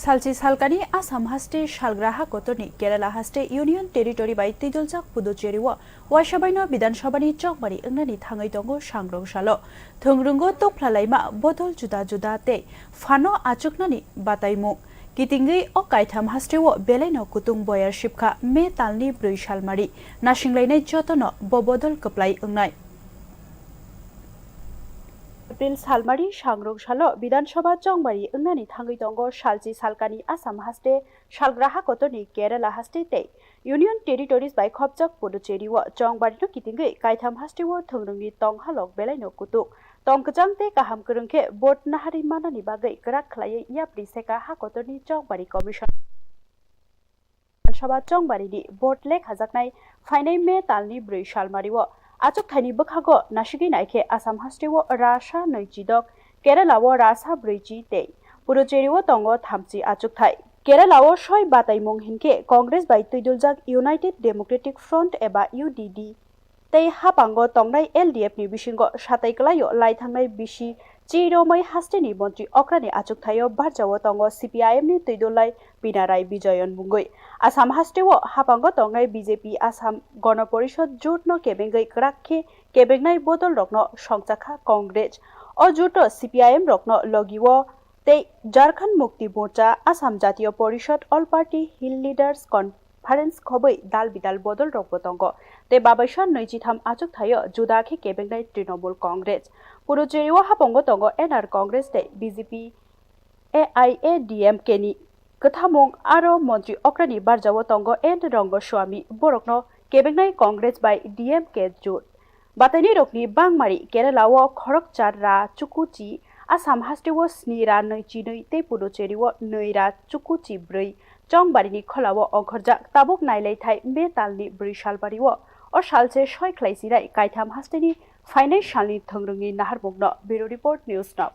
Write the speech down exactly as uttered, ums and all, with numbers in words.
Salchi salkani Assam haste salgra ha kotorni Kerala haste Union Territory bai twiduljak Puducherry o waisa baino Bidhan Sabhani chongmari wngnani thangwi tongo sangrong salo. Thwngrwngo tokphlalaima bodol juda juda tei phano achuknani bataimung. Kitingwi o kaitham hasteo belaino kutung boyar sibkha May talni brwi salmari. Nasinglainai jotono bo bodol kwplai wngnai. April salmari sangrong salo Bidhan Sabha chongmari wngnani thangwi tongo salchi salkani Assam haste salgraha kotorni Kerala haste tei Union Territories bai khopjak Puducherry o chongmari no kitingwi kaitham haste o thwngrwngni tonghalok belaino kutuk tongkwchang tei kaham kwrwng khe vote nahari manani bagwi kwrak khlaiwi yapri seka ha kotorni chongmari commission. Sabha chongmari ni vote lekhajaknai phainai May talni brwi salmari o achukthaini bwkhago nasigwi naikhe Assam haste o rasa nwi chidok, Kerala o rasa brwi chi tei Puducherry o tongo thamchi achukthai. Kerala o soi bataimung hinkhe Congress bai twiduljak United Democratic Front eba U D D tei hapango tongnai L D F ni bisingo satai kwlaio lai thangnai bisi chi romwi hasteni montri okrani achukthaio barjao tongo C P I M ni twidulai Pinarai Bijoyon mungwi. Assam hasteo hapango tongnai B J P Assam Gono Porishod jut no kebengwi kwrak khe kebengnai bodol rokno songchakha Congress. O jut o C P I M rokno logi o tei Jharkhand Mukti Morcha, Assam Jatiyo Porishod, All Party Hill Leaders Conference khobwi dal bidal bodol rokbo tongo. Tei babaisa nwi chitham achukthaio juda khe kebengnai Trinamool Congress. Puducherry o hapango tongo N R Congress tei B J P A I A D M K ni kwthamung aro montri okrani barjao tongo N Rangoswamy, borokno kebengnai Congress bai D M K jut. Bataini rokni bangmari Kerala o khorokchar ra chukuchi, Assam haste o sni ra nwi chinwi tei Puducherry o nwi ra chukuchi brwi chongbarini kholao ongkhorjak. Tabuk nailaithai May talni brwi salbari o o salse soi khlai sinai kaitham hasteni phainai salni thwngrwngni naharmungno. Bureau Report, News Now.